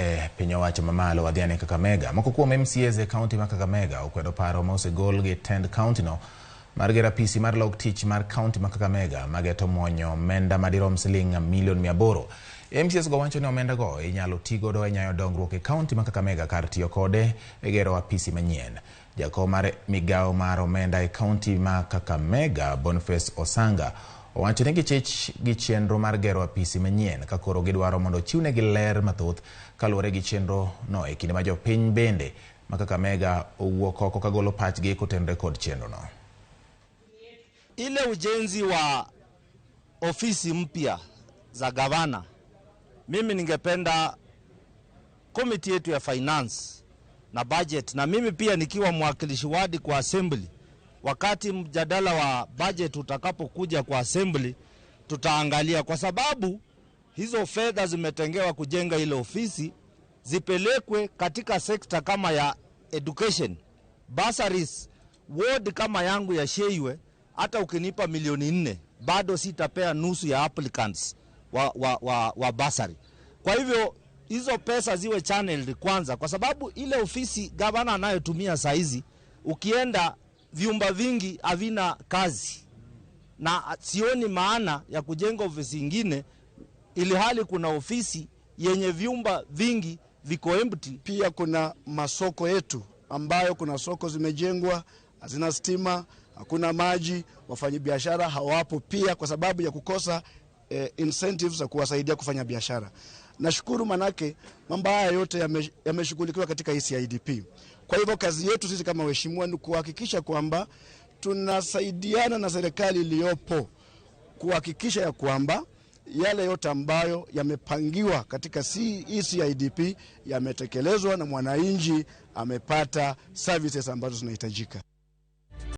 e piny owacho mamalo wadhiane Kakamega. Moko kuom MCAs e kaunti ma Kakamega okwedo paro ma osegol gi tend kaunti no mar gero apisi mar log tich mar kaunti ma Kakamega mageto muonyo omenda madirom siling milion 800. MCAs go wacho ni omenda go inyalo ti godo e nyayo dongruok e kaunti ma Kakamega kar tiyo kode e gero apisi manyien. Jakom mar migawo mar omenda e kaunti ma Kakamega Boniface Osanga owacho ni gichich gi chenro mar gero apisi manyien ka koro gidwaro mondo ochiwnegi ler mathoth kaluwore gi chenro no e kinde ma jopiny bende ma Kakamega owuok oko kagolo pachgi kotenore kod chenro no. Ile ujenzi wa ofisi mpya za gavana, mimi ningependa komiti yetu ya finance na budget, na mimi pia nikiwa mwakilishi wadi kwa assembly, wakati mjadala wa budget utakapokuja kwa assembly, tutaangalia, kwa sababu hizo fedha zimetengewa kujenga ile ofisi zipelekwe katika sekta kama ya education, bursaries. Ward kama yangu ya Sheywe, hata ukinipa milioni 4 bado sitapea nusu ya applicants wa bursary. Kwa hivyo hizo pesa ziwe channeled kwanza, kwa sababu ile ofisi gavana anayotumia saizi, ukienda vyumba vingi havina kazi, na sioni maana ya kujenga ofisi ingine ili hali kuna ofisi yenye vyumba vingi viko empty. Pia kuna masoko yetu ambayo kuna soko zimejengwa hazina stima, hakuna maji, wafanyabiashara hawapo pia kwa sababu ya kukosa incentives za kuwasaidia kufanya biashara. Nashukuru manake mambo haya yote yameshughulikiwa katika ECIDP. Kwa hivyo kazi yetu sisi kama waheshimiwa ni kuhakikisha kwamba tunasaidiana na serikali iliyopo kuhakikisha ya kwamba yale yote ambayo yamepangiwa katika ECIDP yametekelezwa na mwananchi amepata services ambazo zinahitajika.